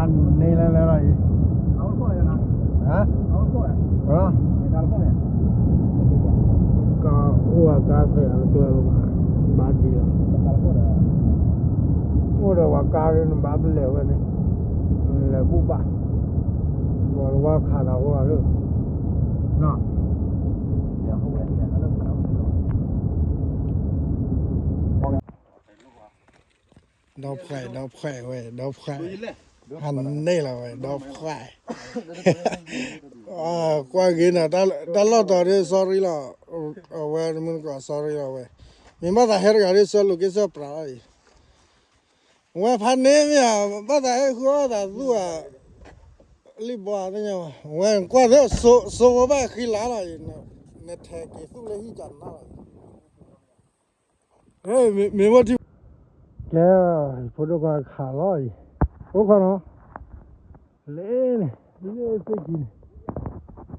န့ၣ်လဲၤလဲၤလီၤအံၤ, ဟါ, ကအိၣ်အကါဖဲအကျၢၤလီၤဘၣ်, ဘၣ်ဒံးလီၤ, အိၣ်ဒီးပှၤကါရ့နဘၣ်ပလဲၤဝဲန့ၣ်, လဲၤဘူၣ်ဘၣ်, ပှၤလၢဝါခးတၢ်အိၣ်လၢ, ဒီဖှဲး ဒီဖှဲးဝဲ ဒီဖှဲး, ဟးန့ၢ်လီၤဝဲ ဒီဖှဲး, ကွၢ်ဂ့ၤနၤ, တၢ်လီၢ်တီၤဒ် sorry လီၤ, အဝဲမုၢ်နကီး sorry လီၤဝဲ, မ့ၢ်ဘၣ်သးဟဲတဂၤဒ် ဆၢလိာ်က့ၤဆၢပြးလီၤအံၤ, ဝဲဖးန့ၢ်မ့ၢ်ဧါ, ဘၣ်သးဟဲဃုအီၣ်သးသူဧါ, လံၣ်ဘီသ့ၣ်ညါ, ဝဲကွၢ်သ့ၣ် စိဝဲဘၣ်ဃံလၤလီၤအံၤ, နထဲးက့ၤသူၣ်လၢဟံၣ်ကနါလီၤအံၤ, မ့ၢ်ဝဲထံ, ကဲ, ဖိဒိၣ်ခွါခးလီၤအံၤ, အိၣ်ခီနီၤ, လဲၤန့ၣ်, လၢသ့ၣ်ခံန့ၣ်,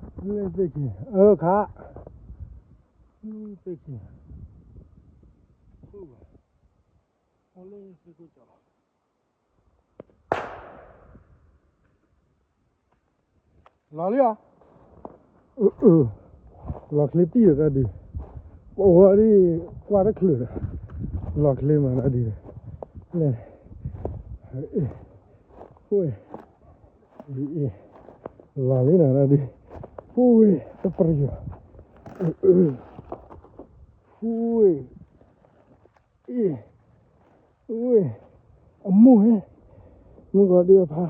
လၢသ့ၣ်ခံန့ၣ်, အၢခး, သ့ၣ်ခံန့ၣ်, အိၣ်လၢသ့ၣ်ခိၣ်ကၠီ လီၤလံဧါ, လီၤချ့တံၢ်ဒီးတၢ်ဒုး, ပဝဲဒ်ကွၢ်တချုးဒီး, လီၤချ့မးတၢ်ဒုး, လဲၤ, လီၤလံနၤတၢ်ဒုး, ဃူဝ့ၢ်တပရံၤ, ဃူဝ့ၢ်, အ့ၣ်, ဝ့ၢ်, အမိၢ်ဟဲ, မုၢ်ဂီၤဒုးအဖါ,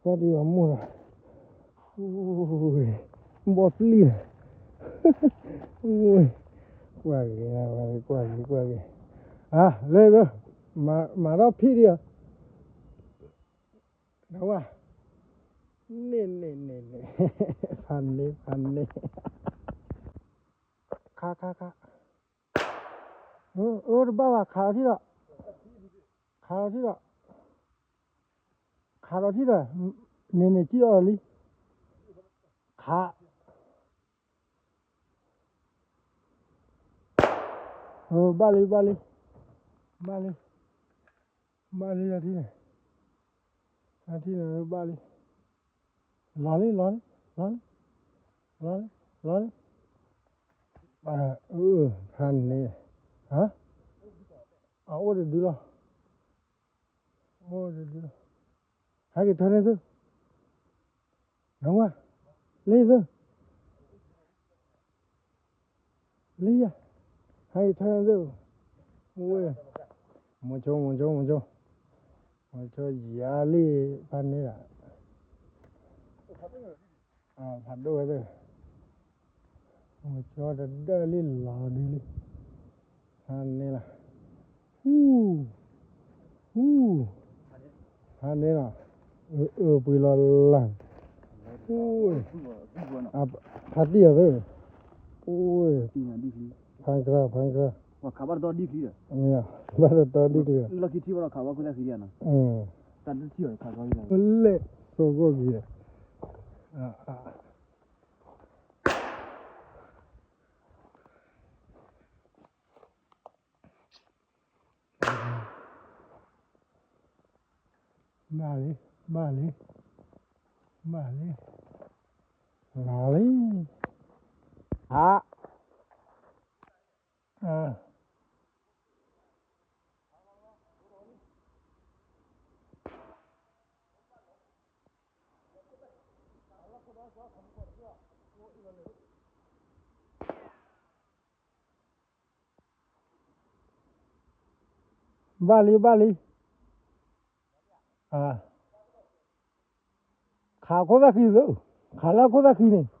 ဖါဒုးအမိၢ်လီၤ, ဘီပျံၢ်လီၤ, ကွၢ်ဂ့ၤ, ကွၢ်ဂ့ၤ, ကွၢ်ဂ့ၤ, အါ, လဲၤ, မၤထီၣ်ဖံးဒံးဧါ, နဝဲ, န့ၣ်န့ၣ်န့ၣ်န့ၣ်, ဖးန့ၢ်ဖးန့ၢ်, ခါခါခါ အၢ တဘၣ်ဘၣ် ခးထီၣ်ထံၣ်ဒီး, ခးထီၣ်ထံၣ်ဒီး, ခးထီၣ်ထံၣ်ဒီး, န့ၣ်န့ၣ် ကံၣ်အီၤလံ, ခး, ဘၣ်လံ ဘၣ်လံ, ဘၣ်လံ, ဘၣ်လံလၢထံၣ်န့ၣ်, လၢထံၣ်န့ၣ်ဘၣ်လံ, လီၤလံ လီၤလံ, လီၤလံ, လီၤလံ, လီၤလံ, ဖးန့ၣ်, အအိၣ်တဒုလီၤ, အိၣ်တဒုလီၤ, ဟဲက့ၤထၢန့ၢ်သု, နဝဲ, လံသု, လံယၤ, ဟဲက့ၤထၢန့ၢ်သု, ဝဲ, မိၤဆိ မိၤဆိ မိၤဆိ, မိၤဆိယၤလံ, ဖးန့ၢ်ဒၣ် ဖးဒိၣ်ဝဲသ့ၣ်, မိၤဆိတဒၢလံ လီၤဒုလံ, ဖးန့ၢ်လီၤ, ဟူ, ဟူ, ဖးန့ၢ်လီၤ, အၢ အၢ ပှ့ၤလီၤလၢ်, ဟူ, ဖးတံၢ်အီၤသ့ၣ်, အိၣ်, ဖးကြၢ ဖးကြၢ, ဘၣ်တတီဒံၣ်ချံ, ဘၣ်တတီဒံၣ်ချံ, လဲၣ်, သိၣ်ဂီၢ်က့ၤ ဘၣ်လံ, ဘၣ်လံ, ဘၣ်လံ, လီၤလံ, ဟါ, အၢ ဘၣ်လံ ဘၣ်လံ, ခးခိၣ်သၣ်ခံသၢ, ခးလၢခိၣ်သၣ်ခံန့ၣ်,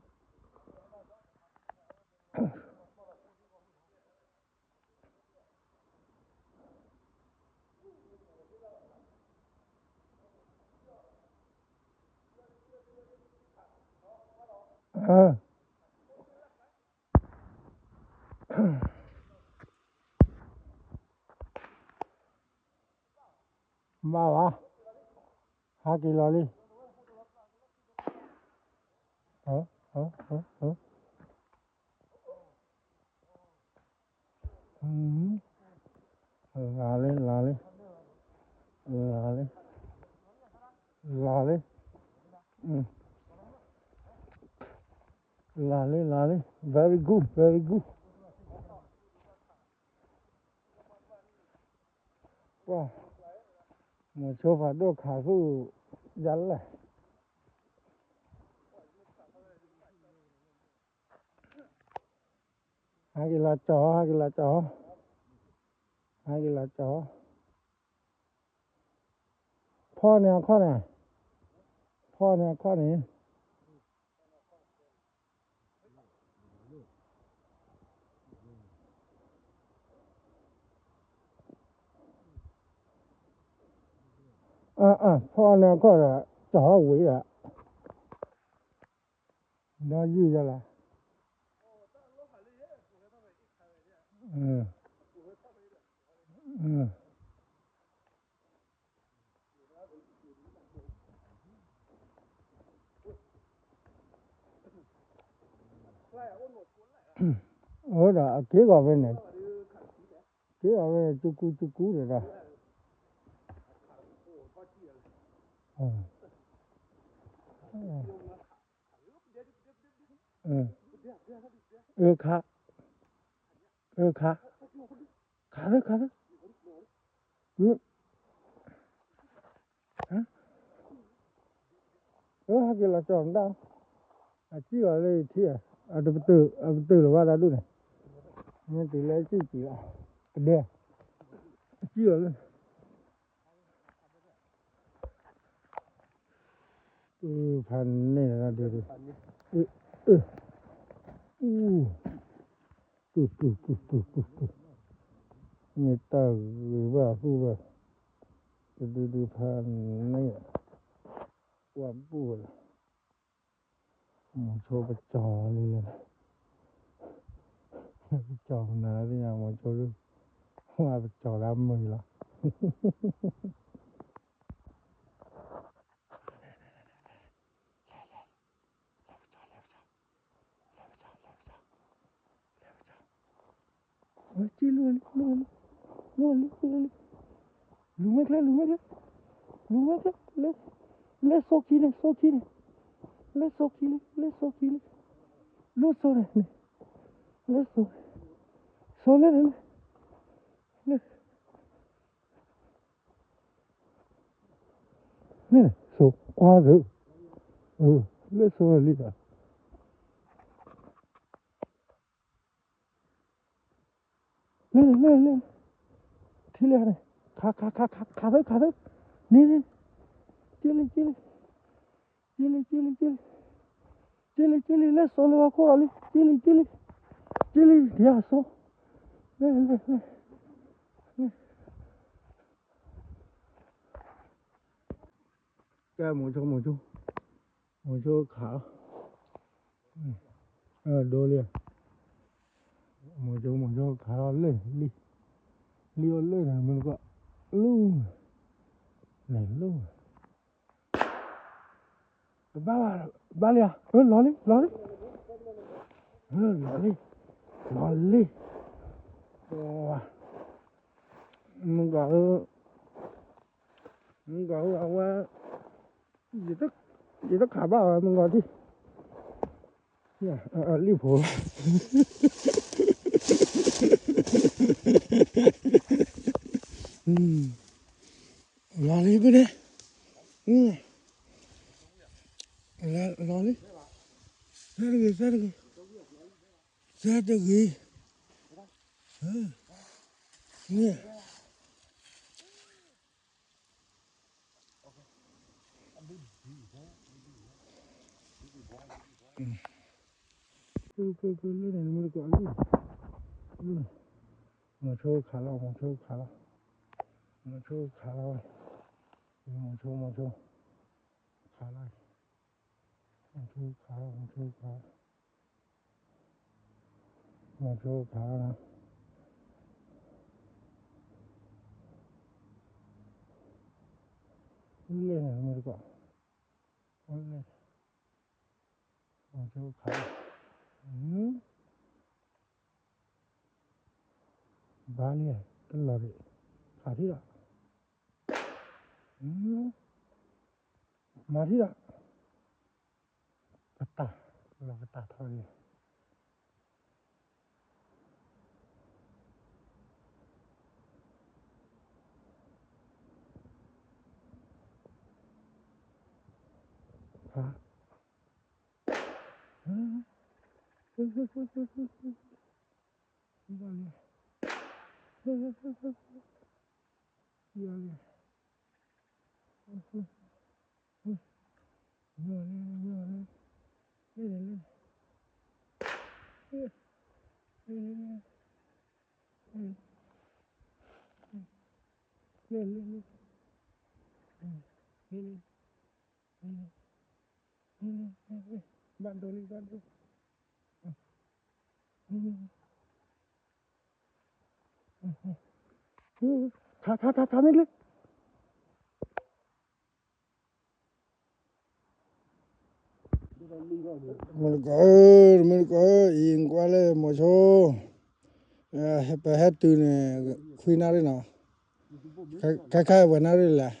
မၤဘၣ်, ဟဲက့ၤလီၤလံ, လီၤလံ လီၤလံ, လီၤလံ, လီၤလံ, လီၤလံ လီၤလံ, very good, very good. ပှၤ, မိၤဆိဖးဒိၣ်ခးသူၣ်ယါလဲၣ်. ဟဲက့ၤလီၤကၠီၤ, ဟဲက့ၤလီၤကၠီၤ, ဟဲက့ၤလီၤကၠီၤ. ဖီၣ်န့ၢ်အခီၣ်န့ၣ်, ဖီၣ်န့ၢ်အခီၣ်န့ၣ်. အၢ အၢ ဖီၣ်န့ၢ်အခီၣ်ဒီး ကၠီၤဝံၤဒီး ဒီးယုၢ်ယလၢ, အဝဲဒၣ်အက့ၢ်ဂီၤဖဲန့ၣ်, က့ၢ်ဂီၤဖဲန့ၣ် ကကူကကူဒီး, အၢ ခါ, အၢ ခါ, ခးသၢ ခးသၢ, အၢ ဟဲက့ၤလီၤကၠီၤမတၢ်, အစံၣ်အီၤလၢယထံၣ်, အတပတုာ် အပတုာ်လၢၤဘၣ်တၢ်ဒိၣ်န့ၣ်, မ့ၢ်တုၤလၢစံၣ်စံၣ်လီၤ, ကဒဲ, အစံၣ်အီၤလၢ ဖးန့ၢ်ဒၣ်ဒုးဒုး, အၢ အၢ အူ, ပုၢ်ပုၢ်ပုၢ်ပုၢ်ပုၢ်ပုၢ်, မ့ၢ်တၢ်ဂ့ၤဘၣ်သူၣ်ဘၣ်, တဒုဒုးဖးန့ၢ်, ကွၢ်ဘူၣ်လီၤ, မိၤဆိပကၠီၤလံလၢ, ပကၠီၤမနုၤလၢညါ မိၤဆိဒုး, ဝဲပကၠီၤလၢအမုာ်လီၤ. က့ၤလိၣ်လံ လိၣ်လံ လိၣ်လံ လိၣ်လံ, လူၤမဲာ်ချၢ လူၤမဲာ်ချၢ လူၤမဲာ်ချၢ, လၢ လၢစိခံန့ၣ် စိခံန့ၣ်, လၢစိခံလံ လၢစိခံလံ, လၢစိန့ၣ်န့ၣ်, လၢစိ, စိလၢန့ၣ်, လၢ န့ၣ် စိကွၢ်သု, လၢစိလံဒီး, လၢ လၢ လၢ, ထံၣ်လံန့ၣ်, ခး ခး ခး ခး ခးသၢ ခးသၢ, န့ၣ် န့ၣ်, က့ၤလံ က့ၤလံ, က့ၤလံ က့ၤလံ က့ၤလံ, က့ၤလံ က့ၤလံ လၢစိလၢဟီၣ်ခိၣ်လီၤလံ က့ၤလံ က့ၤလံ, က့ၤလံ ယၤစိ, လၢ လၢ လၢ, လၢ ကဲ မိၤဆိ မိၤဆိ, မိၤဆိခးလီၤ, ဒိလံ, မိၤဆိ မိၤဆိခးလီၤလၢ လံ, လံအိၣ်လၢန့ၣ် မ့ၢ်တကီၢ်, လူၤ, န့ၣ်လူၤ, တဘၣ်ဘၣ်, ဘၣ်လံဧါ, လီၤလံ လီၤလံ, လီၤလံ, လီၤလံ, မုၢ်ဂီၤဧၢ, မုၢ်ဂီၤဧၢ အဝဲ, ယတခးဘၣ်ဝဲ မုၢ်ဂီၤထံၣ်, လံၣ်ဖိ, လီၤလံ ပဒဲ, လီၤလံ, သၢတဂ့ၤ သၢတဂ့ၤ, သၢတဂ့ၤ, န့ၣ် လၢန့ၣ် မ့ၢ်တကီၢ်လံ, လၢန့ၣ်, မိၤဆိခးလီၤ မိၤဆိခးလီၤ, မိၤဆိခးလီၤ, မိၤဆိ မိၤဆိ, ခးလီၤ, မိၤဆိခးလီၤ မိၤဆိခးလီၤ, မိၤဆိခးလီၤ, လၢန့ၣ် မ့ၢ်တကီၢ်, လၢန့ၣ် မိၤဆိခးလီၤ, ဘၣ်လံ, တလီၤဒံး, ခးထံၣ်လီၤ, မၤထံၣ်ဒီး ပတၢ်, လီၤပတၢ်ထီၣ်န့ၣ်, ဘၣ်ဒိလံ ဘၣ်ဒိ, ထါ ထါ ထါ ထါမ့ၢ်လၢ မုၢ်တကိးဧၢ, မုၢ်တကိးဧၢ, အံၤကွၢ်လၢမိၤဆိ, ပဟဲတုၤန့ၣ် ခွံနၣ်ရံၣ်နီၤ, ခဲခါပှဲၤနၣ်ရံၣ်လဲၣ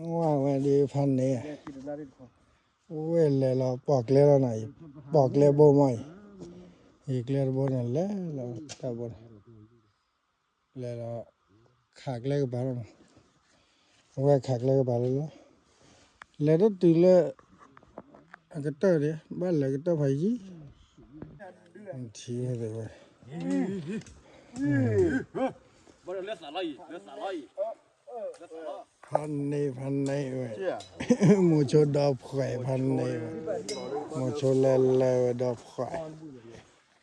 ်, ဝဲဒၣ်ဖးန့ၣ်, ဝဲလဲၤလီၤ ပိာ်ကျဲလီၤနီၤ, ပိာ်ကျဲဘိမးအံၤ, ယကျဲတဘိန့ၣ် လဲၤလီၤတၢ်ဘိန့ၣ် လဲၤလီၤ ခးကျဲကပၤလီၤနီၤ, အဝဲခးကျဲကပၤလီၤလီၤ, လဲၤတတုၤလၢ အကတၢၢ်န့ၣ် ဘၣ်လဲၤကတၢၢ်ဖးယံၤ, ထံၣ်ဝဲသ့ၣ်ဝဲ, ဖးန့ၢ် ဖးန့ၢ်ဝဲ, မိၤဆိဒီဖှဲးဖးန့ၢ်ဝဲ, မိၤဆိလဲၤလဲၤဝဲဒီဖှဲး,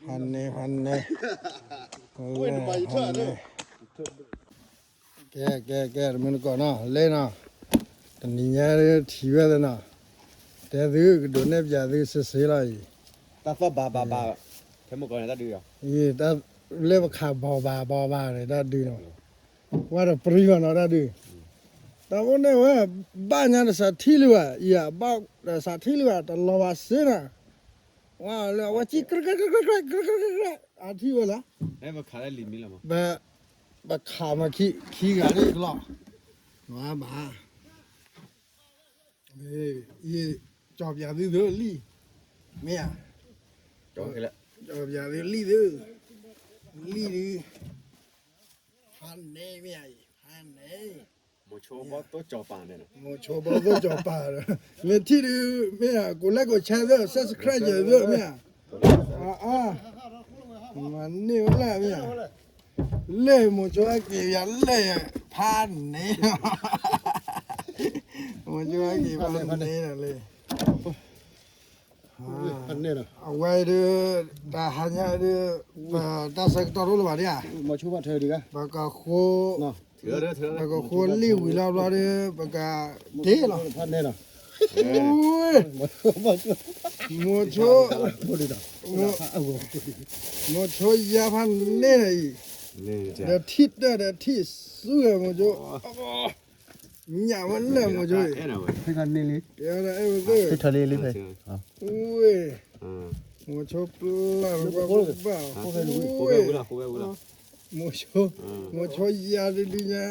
ဖးန့ၢ် ဖးန့ၢ်, လဲၤဖးန့ၢ်, ကဲ ကဲ ကဲ တမုၢ်တကိးနီၤ လဲၤနီၤ, တနံၤညါထံၣ်ဝဲသ့ၣ်နီၤ, တဲသုကဒိးနဲၣ်ပၠးသုစ့စ့လီၤအံၤ, တၢ်သီၣ်ဘၣ်ဘၣ်ဘၣ်, ဖဲမုၢ်ကီၢ်န့ၣ်တၢ်ဒုးဒီး, လၢပခးဘီဘၣ်ဘီဘၣ်န့ၣ် တၢ်ဒုးနီၤ, ဝဲဒီးပြံဘၣ်နီၤ တၢ်ဒုး, တၢ်ဖိန့ၣ်ဝဲ, ဘၣ်ညါတစးထံၣ်လံဘၣ် ယၤဘၣ်တစးထံၣ်လံဘၣ် တလီၤဘၣ်စ့နၤ, ဝဲလၢအဝဲကံ ကြဲ ကြဲ ကြဲ ကြဲ အထံၣ်ဝဲလီၤ, ပခးမးခံဂၤန့ၣ်လီၤ, ဘၣ် ကၠီပၠးသုသၢလံ, မ့ၢ်ဧါ, ကၠီပၠးသုလံသၢ, လံဒုး, ဖးန့ၣ်မ့ၢ်ဧါအံၤ ဖးန့ၣ်, မိၤဆိဘီသိၣ်ကၠီပၤဒီး, မ့ၢ်ထံၣ်ဒုး မ့ၢ်ဧါ ကိးလဲၣ်ကိးဆဲးသၢ subscribe ယဲၢ်သၢ မ့ၢ်ဧါ, မၤန့ၢ်ဝဲလၢမ့ၢ်ဧါ, လၢမိၤဆိအက့ၤယၤလၢ ဖးန့ၣ်, မိၤဆိအက့ၤဖးန့ၣ်လီၤလၢ အဝဲဒုး, တဟါညါဒုး, ပတၢ်ဆၢကတီၢ်တအိၣ်လၢၤဘၣ်ဒ်ဧါ, ပကဃိ, ပကဃိလံာ်ဝံၤလီၤဘျီဒုး ပကတ့လီၤ, မိၤဆိ, မိၤဆိယါဖးန့ၣ်လီၤအံၤ, ဒီးထံၣ်တၢၢ်ဒီးထံၣ်ဆူဝဲမိၤဆိ ညၣ်ဝဲလၢမိၤဆိအံၤ, ဖဲန့ၣ်လံ, ဖဲန့ၣ်လံ, ဝဲ, မိၤဆိပျၢ်လီၤကွၢ်ဘၣ်, မိၤဆိယါဒုးဒုးညါ,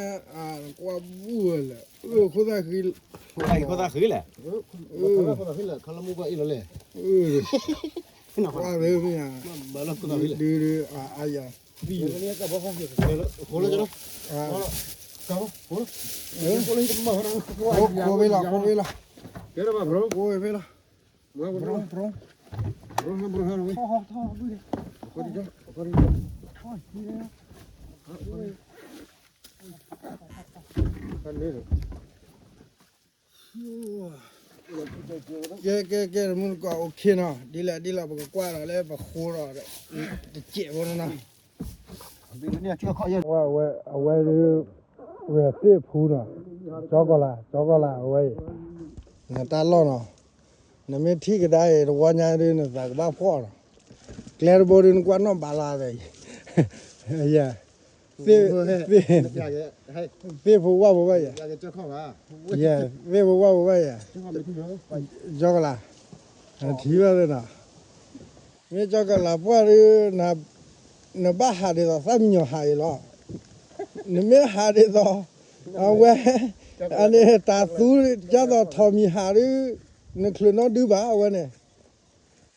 ကွၢ်ဘူၣ်ဝဲလၢ, ခိၣ်သၣ်ဃံ, ခိၣ်သၣ်ဃံလဲၣ်, ကွၢ်ဝဲမ့ၢ်ဧါ, ဒုးဒုး, အါယၤ ဃိဝဲလီၤ, ဃိဝဲလီၤ, ဃိဝဲဖဲလီၤ, ဘြီ, ဘြီ, ဘြီ, ကဲ ကဲ ကဲ တမုၢ်တကိး OK နီၤ, ဒ်လဲၣ်ဒ်လဲၣ် ပကကွၢ်ဒီးလၢပဃိဒီး တစဲးဖိနီၤနီၤ, အဝဲဒုး ဝဲသ့ၣ်ဖူနီၤ, ကၠီကီၤလၤ ကၠီကီၤလၤ အဝဲအံၤ, နတၢ်လီၢ်နီၤ, နမ့ၢ်ထံၣ်ကဒါအံၤ တဝီညါဒုး နသးကဘၣ်ဖှီၣ်နီၤ, ကျဲတဘိဒုး နကွၢ်နီၣ်ဘးလီၤသဲးအံၤ, ယဲ သ့ၣ်, သ့ၣ်ဖိဝၣ်ဖိဘၣ်ယဲ, ယဲ သ့ၣ်ဖိဝၣ်ဖိဘၣ်ယဲ, ကၠီကီၤလၤ, ထံၣ်ဘၣ်သ့ၣ်နီၤ, မ့ၢ်ကၠီကီၤလၤပှၢ်ဒုး နဘၣ်ဟးဒ်သိးသၣ်မံညီၤဟးအံၤလီၤ, နမ့ၢ်ဟးဒ်သိး အဝဲ အန့ၣ်တၢ်သူ ဒ်သိးထိးမံၤဟးဒုး နချုးနီဒုဘၣ်အဝဲန့ၣ်,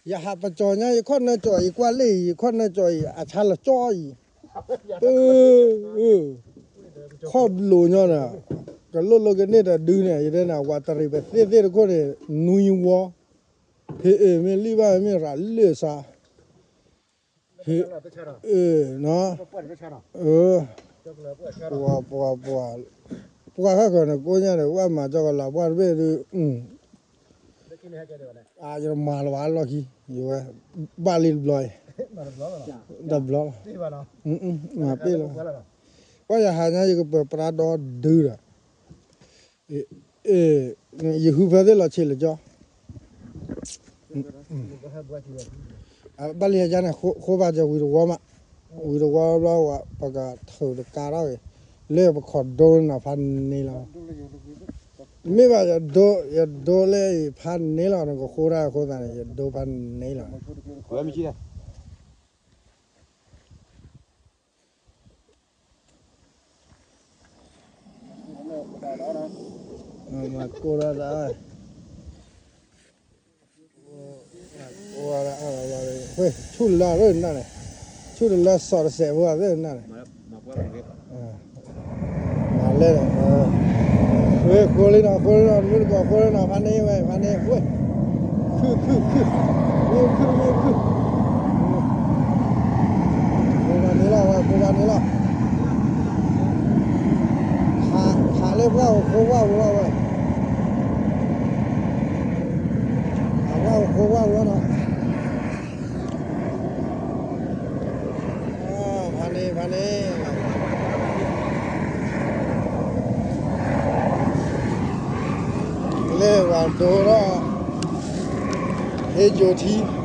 ယဟးပကၠီၤညါ ယခီၣ်နၢကၠီၤအံၤ ကွၢ်လၢအံၤ ယခီၣ်နၢကၠီၤအံၤ အဆါလီၤကၠီအံၤ, ခီၣ်ဘျိးညီဒီး ကလိၣ်လိကန့ၢ်တဒုန့ၣ် ယတဲန့ၣ် ဝးတရံးပသ့ၣ်သ့ၣ်တခိၣ်န့ၣ် နွံဝီ, ဟ့ၣ်အ့ၣ်မ့ၢ်လံၣ်ဘၣ်မ့ၢ်ရၤလၢာ်စါ ဟ့ၣ်, အ့ၣ်, ပှၤပှၤပှၤ, ပှၤခါခီန့ၣ်ကိးညါဒီး ဝဲမၤကၠီကလၤပှၢ်တဘ့ၣ်ဒုး, အယမၤလၢၤဘၣ်လီၢ်ခံ, ယဝဲ, ဘၣ်လံတဘျီအံၤ, တဘျီလီၤ, မၤပ့ၢ်လီၤ, ပှၤယဟးညါ ယကပၢၤပြါဒီဒုဒီး ယဟူဖဲသ့ၣ်လီၤဆံးလၢကၠီ, ဘၣ်လံဟဲကၠီန့ၣ် ဃိဘၣ်ကၠီဝံၤတဝီမး, ဝံၤတဝီဘျီ ပကထုးတကါထီၣ်ဂ့ၤ, လၢပခိးဒိနၤဖးန့ၢ်လီၤ, မ့ၢ်ဘၣ်ယဒိ, ယဒိလၢအံၤဖးန့ၢ်လီၤ နကဃိတၢ်အဃိသတးန့ၣ် ယဒိဖးန့ၢ်လီၤ. မၤကိၢ်ဒၣ်တၢ်, ဆူၣ်လၢရၢၢ်နၢ်န့ၣ်, ဆူၣ်တလၢစီၤတစဲးဖိသ့ၣ်နၢ်န့ၣ်, မၤလဲၣ်ဒီး, ဝဲဃိလံနီၤ ဃိလံနီၤ မုၢ်တကိးဃိလံနီၤ ဖးန့ၢ်ဝဲ ဖးန့ၢ်ဝဲ, ခုၣ်ခုၣ်ခုၣ်, မ့ၢ်ခုၣ်မ့ၢ်ခုၣ်, ဃိဘၣ်န့ၣ်လီၤဝဲ ဃိဘၣ်န့ၣ်လီၤ, ခးလၢပှၢ်အိၣ်ဃိဝၣ်ဝဲဝဲ, အဝဲအိၣ်ဃိဝၣ်ဝဲနီၤ. ဖးန့ၣ် ဖးန့ၣ်, လၢဝၤဒိထီၣ်, ဟ့ယိၤထံ.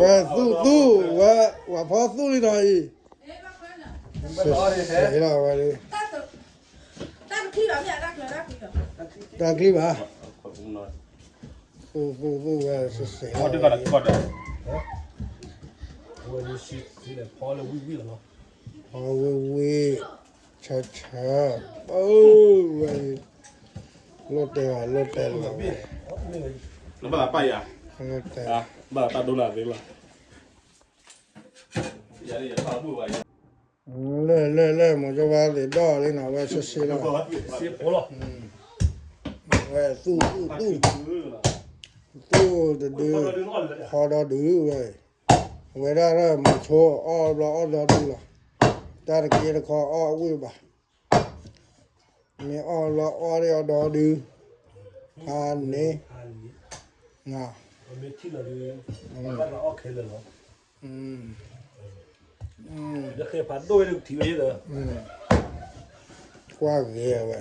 ဝဲသူၣ်သူၣ်ဝဲ ဝဲဖီသူၣ်လံနီၤအံၤ, လီၤဝဲ, တၢ်ချံဘၣ်, သူၣ်သူၣ်သူၣ်ဝဲ စစဲးလီၤ, ဝံၤဝံၤ, ဆၢဆၢ, ဝဲ, လိၣ်တဲဘၣ် လိၣ်တဲလီၤဝဲ, ဘၣ်သးပာ်ယၤ, လိၣ်တဲ, ဘၣ်သးပာ်ဒိနၤသ့လီၤ, လၢလၢလၢ မိၢ်ကၠီဝါသ့ၣ်ဒီၣ်လံနီၤ ဝဲဆ့ဆ့လီၤ, ဝဲသူၣ်သူၣ်သူၣ်, သူၣ်တဒု, ဟီဒီဒုဝဲ, ဝဲဒၣ်ရၢၢ်မုဆိ အီၣ်ဘျီအီၣ်ဒီဒုလီၤ, တၢ်တက့ၢ်တခီအီၣ်ဝံၣ်ဘၣ်, မ့ၢ်အီၣ်ဘျီအီၣ်ဒီးအီၣ်ဒီဒု, ဖးန့ၣ်, ကွၢ်ဂ့ၤဝဲ,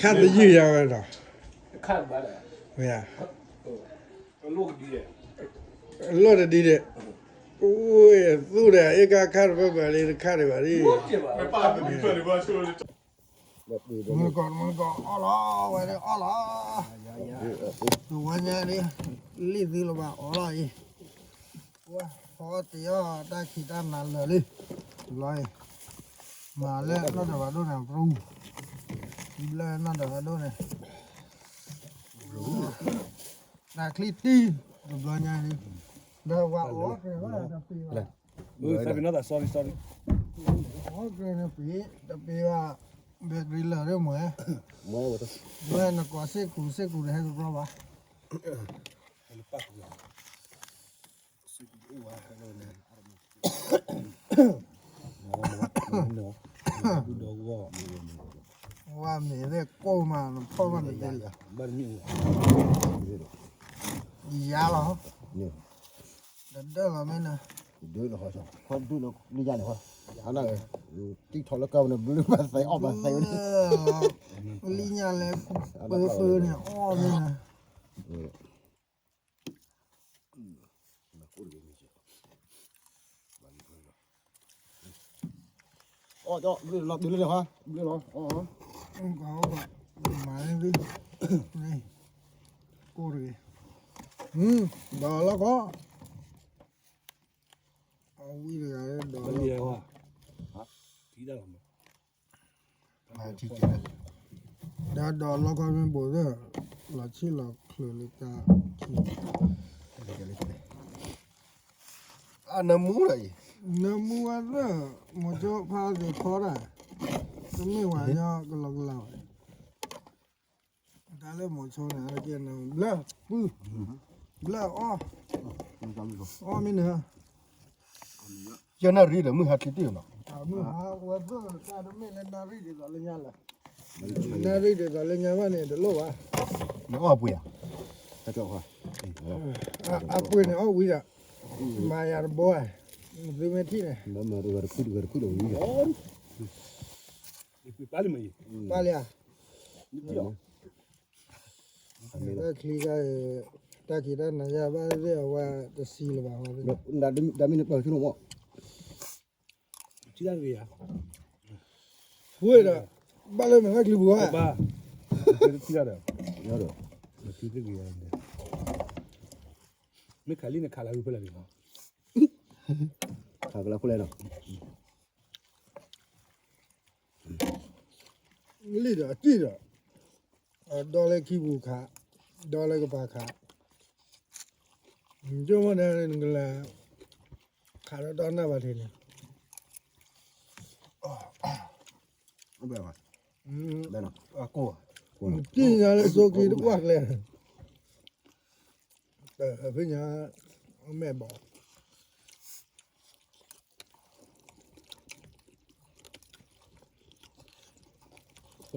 ခါသယုၢ်ယၤဝဲဒီး, ဝဲယၤ, အလီၢ်တဒ်ဒီး, အိၣ်သူၣ်ဒီး အ့ၣ်ကါခါတဖၣ်ဘၣ်လံ တခါဒံးဘၣ်လံ, မုၢ်ကီး မုၢ်ကီး အီၣ်လီၤ ဝဲဒၣ်အီၣ်လီၤ, တဝါညါဒ်, လံၣ်သုလၢၤဘၣ်အီၣ်လီၤအံၤ, ဝဲ ဖီအီၣ်တ့အီၣ်တၢ်ခံးတၢ်နၤလၢာ်လံ, တဘျီအံၤ, မၤလၢနီၢ်ဒီးဘၣ်ဒိၣ်န့ၣ် ပရူ, ဘျၢနီၢ်ဒီးဘၣ်ဒိၣ်န့ၣ် တၢ်ချံတံၢ်, တဘျီညါန့ၣ်, ဒီးဝဲအီၣ်ကဲဝဲတပ့ၤဘၣ်, အီၣ်ကဲန့ၣ်ပ့ၤ, တပ့ၤဘၣ်, ဘဲကရံလၢာ်ဒ်မ့ၢ်, ဝဲနကိးစ့ၢ်ကူး စ့ၢ်ကူးတဟဲကဘျီဘၣ်, ဝဲမ့ၢ်သ့ၣ်ကိၢ်မး နဖီၣ်ဘၣ်န့ၣ်, ယၤလီၤ, တဒၢလီၤမ့ၢ်နၤ, ဒုးလီၤ, တံၢ်ထီၣ်လၢကါဝဲန့ၣ် ဘျုးဘၣ်သဲအီၣ်ဘၣ်သဲဝဲန့ၣ်, လံညါလဲၤ, ပၢဃုန့ၣ် အီၣ်မ့ၢ်နၤ အီၣ်, ဘျုးလီၤ, ဘျုးလီၤ, မၤလၢ, ကိၢ်တဂ့ၤ, ဒီးလီၢ်ခီ, အဝံတဂၤဒီးလီၢ်ခီ, ဒီးဒီးလီၢ်ခီမ့ၢ်ဘိးသၢ, လီၤဆံၣ်လီၤချုးလၢတၢ်ခံ နၢမူလီၤအံၤ, နၢမူဝဲသၢ, မိၤကၠိဖးသ့ၣ်ဖီတၢ်, တမ့ၢ်ဝဲညီကလီကလီဘၣ်, တၢ်လၢမိၤဆိန့ၣ် ဘျၢ, ပုၢ်, ဘျၢအီၣ်, အီၣ်မ့ၢ်နၤ, ယနၣ်ရံၣ်ဒီးမုၢ်ဟါချံတ့ၢ်နီၤ, မုၢ်ဟါဝဲသၢတၢ်တမ့ၢ်လၢနၣ်ရံၣ်ဒ်သိးလၢညါလၢ, နၣ်ရံၣ်ဒ်သိးလၢညါဘၣ်န့ၣ် တလိၣ်ဘၣ်, နအီၣ်ပှ့ၤဧါ, အပှ့ၤန့ၣ်အီၣ်ဝံၤဒီး, မၤယၤတဘိဧါ, သုမ့ၢ်ထံၣ်န့ၣ်, ပာ်လံဧါ, တၢ်ချံတၢ်, တၢ်ခံးတၢ်နၤယၤဘၣ်သ့ၣ်အဝဲတဆံလၢၤဘၣ်, ဒ်မ့ၢ်နပၢ်ဆိကမိၣ်, ထံၣ်တၢ်ဂ့ၤဧါ, ဝဲဒီး, ဘၣ်လၢမဲာ်ချံပူၤဧါ, ဘၣ်, ထံၣ်တၢ်ဒီး, မ့ၢ်ခးလံန့ၣ်ခးလၢဝံၤဖဲလဲၣ်န့ၣ်, ခးကလၢခိၣ်လဲၣ်နီၤ လံၣ်ဒီးအတံၢ်ဒီး, ဒီလၢခံပူၤခး, ဒီလၢကပၤခး, ကၠိမ့ၢ်န့ၣ်နကလဲၤ, ခးဒီးဒီနၢ်ဘၣ်ထံးန့ၣ်, တံၢ်ညါလၢစိခံတကွၢ်ကျဲ, ဖဲညါ, မဲ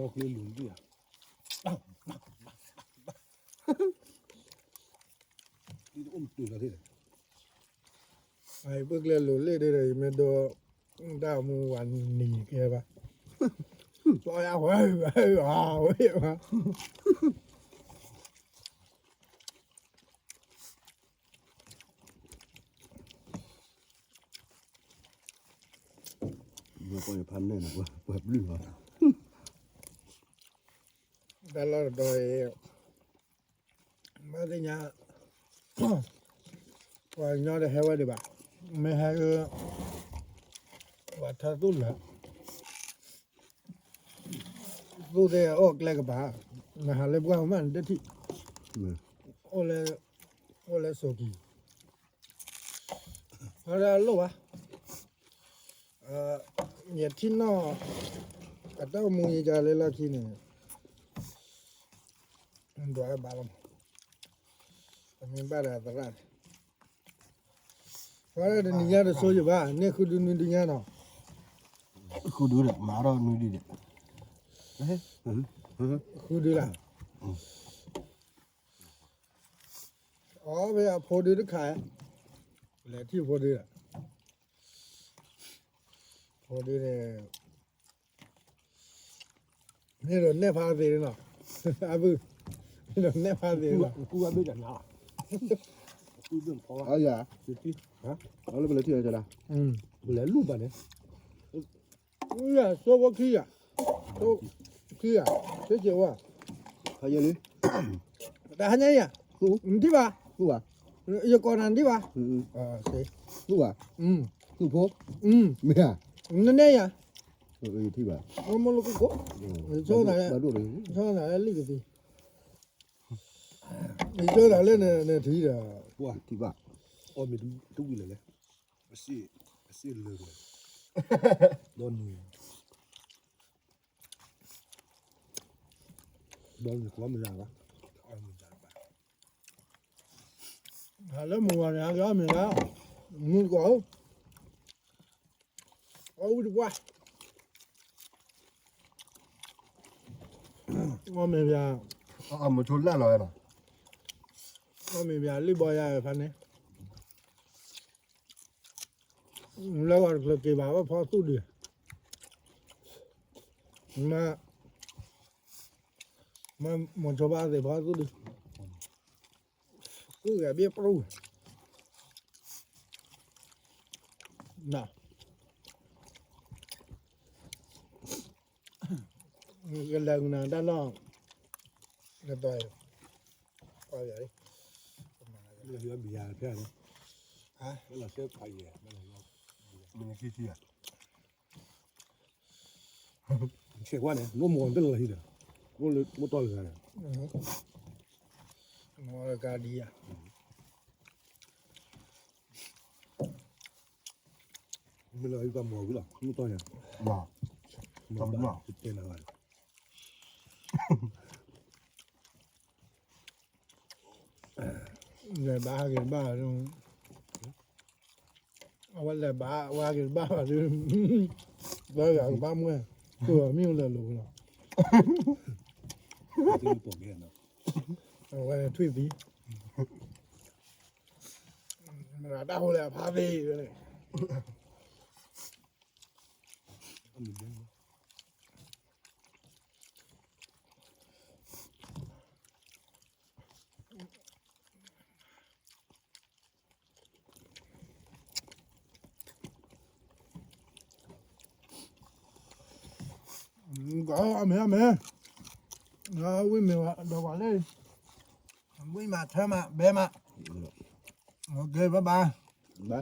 ာ်ဘီ သီကျ့လူၤဒံၣ်ဧါ, ဒ်တအိၣ်မတုၤလီၤသ့ၣ်, ပုၢ်ကျဲလိၤလ့ၣ်ဒီး ယမ့ၢ်ဒိ တၢ်မူဝဲနံၤကဲဘၣ်, ပျီယါဝဲ, ဝဲ, ဝဲ, တၢ်လီၢ်တတီၤအံၤ ဘၣ်သ့ၣ်ညါ ပှၤကညီတဟဲဝဲဒံးဘၣ်, မ့ၢ်ဟဲ ပှၤထၢသူၣ်လၢာ်, သူၣ်သ့ၣ်အီၣ်ကျဲကပၤ, နဟးလၢပှၢ်မးနတထံၣ်, အိၣ်လၢစိၤကံၤ, အလိၣ်ဘၣ်, ယထံၣ်နီၣ် အတၢ်အိၣ်မူယကလဲၤလီၢ်ခံန့ၣ် ဒွးဘၣ်လီၤ, အမ့ၢ်ဘၣ်ဒီးအသရၣ်န့ၣ်, ပှၤတနံၤညါတဆိယဘၣ် န့ၢ်ဃုဒုနွံဒုညါနီၤ, ဃုဒုဒီး မၤထီၣ်နွံဒုဒီး, ဃုဒုလၢ်, အီ ဖဲအဖိဒုတခါ, လဲၤထံၣ်ဖိဒုဒီး, ဖိဒုန့ၣ် မ့ၢ်ဒီးနဲၣ်ဖးသ့နီၤ, အဘု, မ့ၢ်ဒီးနဲၣ်ဖးသ့နီၤ, ကူဘၣ်ဘ့ၣ်တနါ, ကူဘ့ၣ်ဖီ, အလၢပလဲၤထံၣ်လၢတဒၣ်, ပလဲၤလူၢ်ဘၣ်န့ၣ်, ဆိဖိခံဂၤ, ခံဂၤ, ဆ့က့ၤဝဲ, ဖးယဲလံ, တဟါညါယၤ, နထံၣ်ဘၣ်, ယကိးနၤနထံၣ်ဘၣ်, သူၣ်ဘၣ်, သူၣ်ဖိ, မ့ၢ်ဧါ, နနဲၣ်ယၤ ထံၣ်ဘၣ်, မ့ၢ်လၢကိကိ, ဆိသးလၢလံာ်ကသံ, ဆိသးလၢနထံၣ်ဒီး, ပှၤထံၣ်ဘၣ်, အီၣ်မ့ၢ်တဝံၣ်လၢၤလဲၣ်, အစ့ၣ်လၢာ်, ဒီနံၤ, ဒီနံၤကျီမ့ၢ်ယၤဘၣ်, လၢမုၢ်ဝါန့ၣ် အကမ့ၢ်လၢ, မုၢ်ကီၢ်, အီၣ်ဝံၣ်တပှၢ်, အီၣ်မ့ၢ်ပှၤ, အီၣ်မ့ၢ်ဆိလၢ်လီၤဝဲလီၤ, အီၣ်မ့ၢ်ပှၤလံၣ်ဘီယါဖးန့ၣ်, လၢဂီၤတချုးက့ၤဘၣ်ဝဲဖီသူၣ်ဒု, မ့ၢ်, မ့ၢ်မိၤဆိဘၣ်သ့ၣ်ဖီသူၣ်ဒု, ကူၣ်ဂဲၤဘ့ၣ်ပရူၢ်, န, ကလဲၤနၤတၢ်လီၢ်, ကတီၤ, ဘံယၤဖဲန့ၣ်, မ့ၢ်ခံထံၣ်ဧါ, ဆဲးကွၢ်န့ၣ် လိၣ်မီၤတလီၤဟံၣ်ဒီး, အိၣ်လၢမိၢ်တီၢ်တဂၤန့ၣ်, မီၤတကါဒံဧါ, မ့ၢ်လီၤဟံၣ်ပှၤမီၤဝံၤလီၤ မိၢ်တီၢ်ညါ, တဲနၤဘၣ် လဲၤဘၣ်ဟဲက့ၤဘၣ်, အဝဲလဲၤဘၣ်ဝဲဟဲက့ၤဘၣ်ဘၣ်ဒုး, ဘၣ်ဂၤကဘၣ်မွဲၢ်, ကိၢ်မ့ၢ်လၢာ်လိၤလီၤ, အဝဲထွံၣ်သံ, မတၤတၢ်ဟိလဲၣ်အဖါသ့ၣ်န့ၣ် အမ့ၢ်အမ့ၢ်, ဝံၣ်မ့ၢ်ဝဲဒီးပှၤလၢ, ဝံၣ်မးထၢမးဘဲမး, ဘဲ,